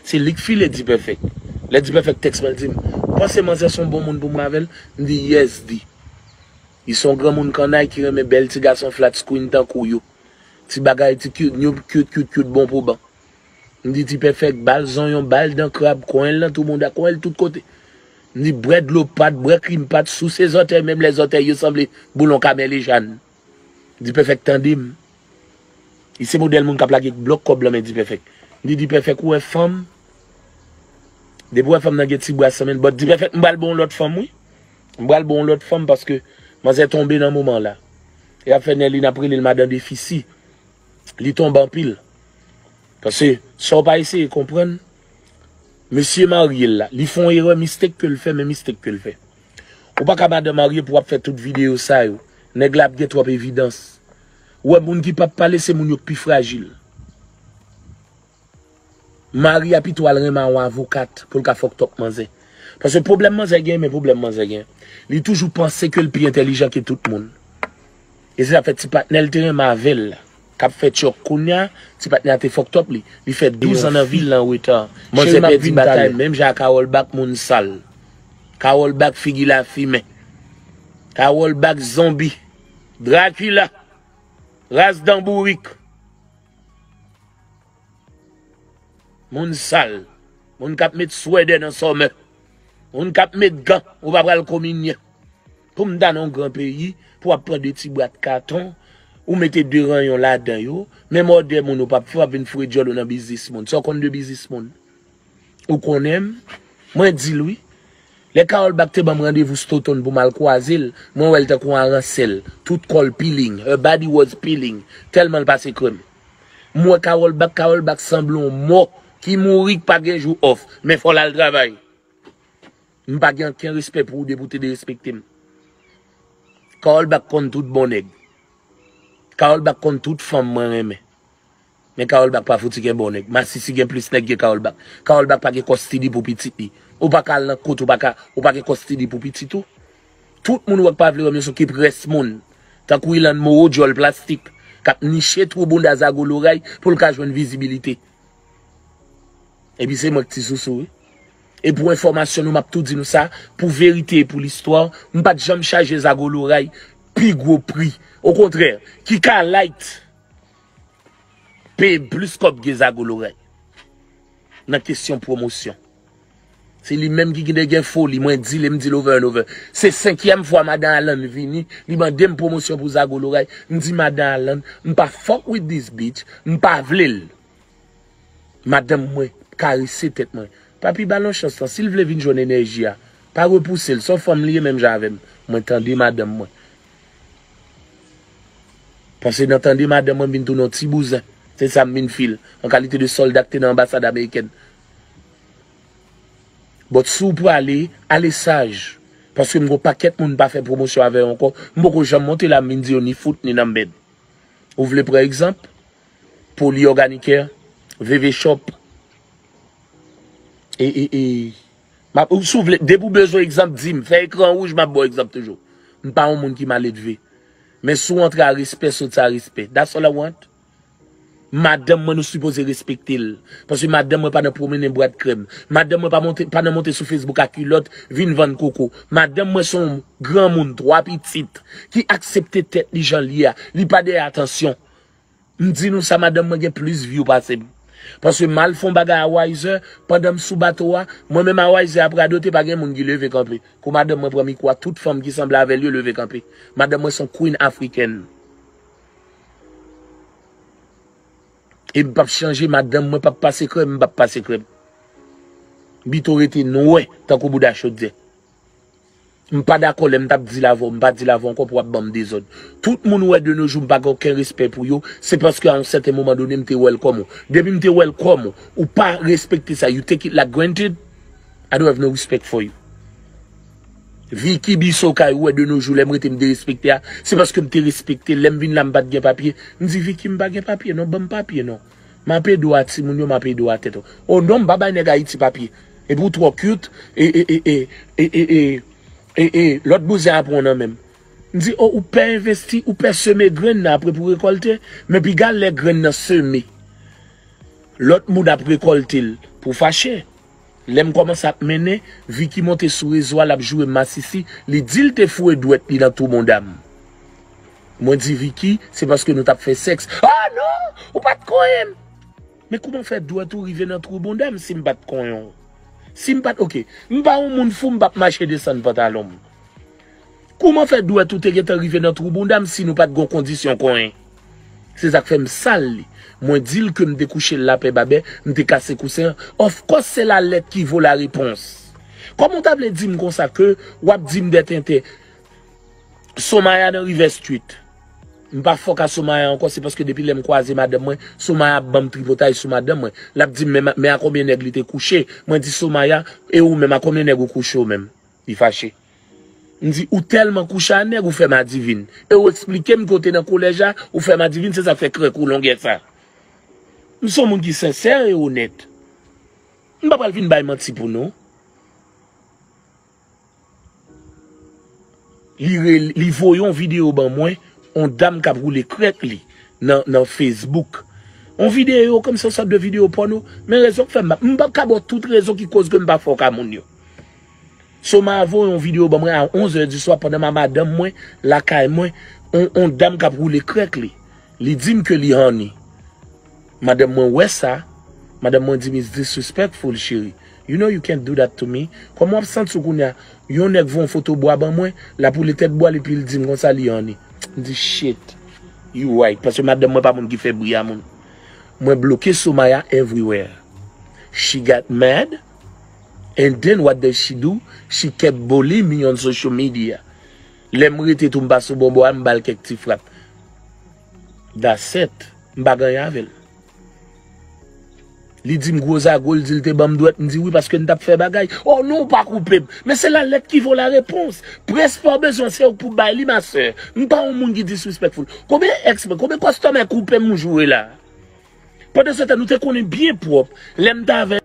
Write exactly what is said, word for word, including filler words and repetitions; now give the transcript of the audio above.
Se li k file Dipèfèk. Lè Dipèfèk tèks mwen, l di m, "Ou panse manzè se yon bon moun pou mwen avè l?" M di, "Yes, di." Li se yon granmoun kannay ki renmen bèl ti gason flat screen tankou yo. Ti bagay, ti cute, nyop, cute, cute, cute, bon pou ban. M di, "Dipèfèk, ba l zonyon, ba l dan krab, konyen l nan tou bounda, konyen l tout kote." M di, "Bwè dlo pat, bwè krim pat, souse zòtèy, menm lè zòtèy yo sanble boulon kamèlejàn." Dipèfèk tande m. Li se modèl moun k ap lage blòk kòb lan men Dipèfèk. M di, "Dipèfèk, ou wè fanm? Depi w wè fanm nan gen ti bras lan men l." But Dipèfèk, m pral ba w yon lòt fanm, wi. M pral ba w yon lòt fanm paske manzè tonbe nan moman la. E ap fè Nèlin ap rele l madan defisi. Li tonbe anpil. Paske sa w pa eseye konprann, mesye marye l la, li fè yon erè, mistake ke l fè, men mistake ke l fè. Ou pa ka madan marye pou w ap fè tout videyo sa yo. Nèg la ap gen twòp evidans. Ou wè moun ki p ap pale, se moun yo k pi frajil. Mari a pito al renmen a yon avokat pou l ka fuck up manzè. Paske pwoblèm manzè gen, men pwoblèm manzè gen. Li toujou panse ke l pi entèlijan ke tout moun. E se sa fè ti patnè l te renmen avè l la, k ap fè tchòk kounye a, ti patnè a te fuck up li. Li fè douz an nan vil lan reta. Manzè pèdi batay menm jan a Carole Back, moun sal. Carole Back, figi lafimen. Carole Back, zonbi. Dracula. Ras dan bourik. Moun sal. Moun k ap met swèdè nan sòmè. Moun k ap met gan. Ou pa pral kominye. Pou m ta nan yon gran peyi, pou w ap pran de ti bwat katon, ou mete de ranyon ladan yo, menm òdè moun ou p ap fè, w ap vin foure djòl ou nan biznis moun. Sa w konn de biznis moun? Ou konnen m? Mwen di l wi. Lè Carole Back te ban m randevou Stoughton pou m al kwaze l, mwen wè l tankou yon aransèl. Tout kò l peeling. Her body was peeling. Tèlman l pase krèm. M wè Carole Back, Carole Back sanble yon mò ki mouri, k pa gen jou off. Men fò l al travay. M pa gen ankenn respè pou ou depi w te derespekte m. Carole Back konn tout bon nèg. Carole Back konn tout fanm mwen renmen. Men Carole Back pa fouti gen bon nèg. Masisi gen plis nèg ke Carole Back. Carole Back pa gen custody pou pitit li. Ou pa ka al nan kot, ou pa ka, ou pa gen custody pou pitit ou. Tout moun ou wè k pa vle wè m yo se kip rès moun. Tankou Ilan Moro, djòl plastik, k ap niche twou bounda Zago Loray pou l ka jwenn vizibilite. Epi se mwen k ti sousou wi. E pou enfòmasyon nou, m ap tou di nou sa, pou verite e pou listwa, m pa t janm chaje Zago Loray pi gwo pri. Okontrè, ki ka light peye m plis kòb ke Zago Loray nan kesyon pwomosyon. Se li menm ki gen de gen foli, mwen di l e m di l over and over. Se senkyèm fwa madan Alan vini, li mande m pwomosyon pou Zago Loray. M di madan Alan, m pa fuck with this bitch, m pa vle l. Madanm mwen karese tèt mwen. Papi, ba l yon chans lan. Si l vle vin jwenn enèji a, pa repouse l. Se yon fanm li ye menm jan avè m. Mwen tande madanm mwen. Paske nan tande madanm mwen, m vin tounen yon ti bouzen. Se sa m vin feel. An kalite de sòlda k te nan anbasad amerikèn. But si w prale, ale saj. Paske m gon pakèt moun m pa fè pwomosyon avè yo ankò. M poko janm monte la, m vin di yo ni fout, ni nan bèd. Ou vle pran egzanp? Poli Organicare, V V Shop. E, e, e. M ap, si w vle, depi w bezwen egzanp, di m. Fè ekran wouj, m ap ba w egzanp toujou. M pa yon moun ki maledve. Men si w antre a respè, soti a respè. That's all I want. Madanm mwen, nou sipoze respekte l. Paske madanm mwen pa nan pwomennen bwat krèm. Madanm mwen pa monte, pa nan monte sou Facebook a kilòt, vin vann koko. Madanm mwen se yon granmoun, twa pitit, ki aksepte tèt li jan l ye a. Li pa dèyè atansyon. M di nou sa, madanm mwen gen plis view pase m. Paske m al fè yon bagay a Wiser, pandan m sou bato a, mwen menm a Wiser ap radote, pa gen moun ki leve kanpe. Kou madanm mwen pran mikwo a, tout fanm ki sanble avè l yo leve kanpe. Madanm mwen se yon queen afrikèn. E m p ap chanje, madanm mwen p ap pase krèm, m p ap pase krèm. Bito rete nwè tankou bouda chodyè. M pa dakò lè m t ap deal avè w, m pa deal avè w ankò pou w ap ban m dezòd. Tout moun ou wè de nos jours m pa gen okenn respè pou yo, se paske a yon sèten moman done m te welcome ou. Depi m te welcome ou, ou pa respekte sa, you take it like granted, I don't have no respect for you. Vicky Biso kay ou wè de nos jours lè m rete m derespekte a, se paske m te respekte l. Lè m vin la m pa t gen papye, m di Vicky m pa gen papye non, ban m papye non. M ap ede w a timoun yo, m ap ede w a tèt ou. Oh non, m pa bay nèg Ayiti papye. Epi w twò cute, e, e, e, e, e, e, e, e, e, lòt bouzen ap pran w nan men m. M di, oh, ou pè envesti, ou pè seme grenn nan apre pou rekòlte, men piga lè grenn nan seme. Lòt moun ap rekòlte l. Ou fache. Lè m kòmanse ap mennen, Vicky monte sou rezo a, l ap joure masisi, li di l te foure dwèt li nan twou bonda m. Mwen di Vicky, se paske nou t ap fè sèks. Oh non, ou pa t konyen m! Men kouman fè dwèt ou rive nan twou bonda m si m pa t konyen w? Si m pa t, oke, m pa yon moun fou, m p ap mache desann pantalon m. Kouman fè dwèt ou te gentan rive nan twou bonda m si nou pa t gon kondisyon konyen? Se sa k fè m sal li. Mwen di l ke m te kouche l lapè babè, m te kase kousen an. Of course, c'est la lettre qui vaut la réponse. Kòman w ta vle di m konsa ke w ap di m dè tenten? Somaya nan River Street. M pa fòk a Somaya ankò, se paske depi lè m kwaze madanm mwen, Somaya ap ban m tripotay sou madanm mwen. L ap di m, men, men a konbyen nèg li te kouche? Mwen di Somaya, e ou menm, a konbyen nèg ou kouche ou menm? Li fache. M di, ou tèlman kouche a nèg, ou fè m adivin. E ou eksplike m ke w te nan kolèj la, ou fè m adivin, se sa k fè krèk ou longè sa. M se yon moun ki sensè e onèt. M pa pral vin bay manti pou nou. Li, re- li voye yon videyo ban mwen, yon dam k ap woule krèk li nan, nan Facebook. Yon videyo kòmsi yon sòt de videyo pòno, men rezon k fè m, m p ap ka ba w tout rezon ki koz ke m pa fòk a moun yo. Somaya voye yon videyo ban mwen a onz è di swa pandan m a madanm mwen, lakay mwen, yon, yon dam k ap woule krèk li. Li di m ke li horny. Madanm mwen wè sa. Madanm mwen di m, "It's disrespectful, cheri. You know you can't do that to me." Kòman w ap santi w kounye a? Yon nèg voye yon foto bwa ban mwen, l ap woule tèt bwa l epi l di m konsa li horny. M di, "Shit, you right." Paske madanm mwen pa moun ki fè bri a moun. Mwen bloke Somaya everywhere. She got mad. And then what does she do? She kept bullying me on social media. Lè m rete tou m pa sou bon bò a, m ba l kèk ti frap. That's it. M pa gen anyen avè l. Li di m gwo zago, li di l te ban m dwèt. M di wi paske n t ap fè bagay. Oh non, ou pa koupe m. Men se la lettre qui vaut la réponse. Prens pa w bezwen, se ou k pou bay li, ma sè. M pa yon moun ki disrespectful. Konbyen ex mwen, konbyen kòstòmè koupe m m joure la? Pandan se tan, nou te konnen byen pwòp. Lè m t avè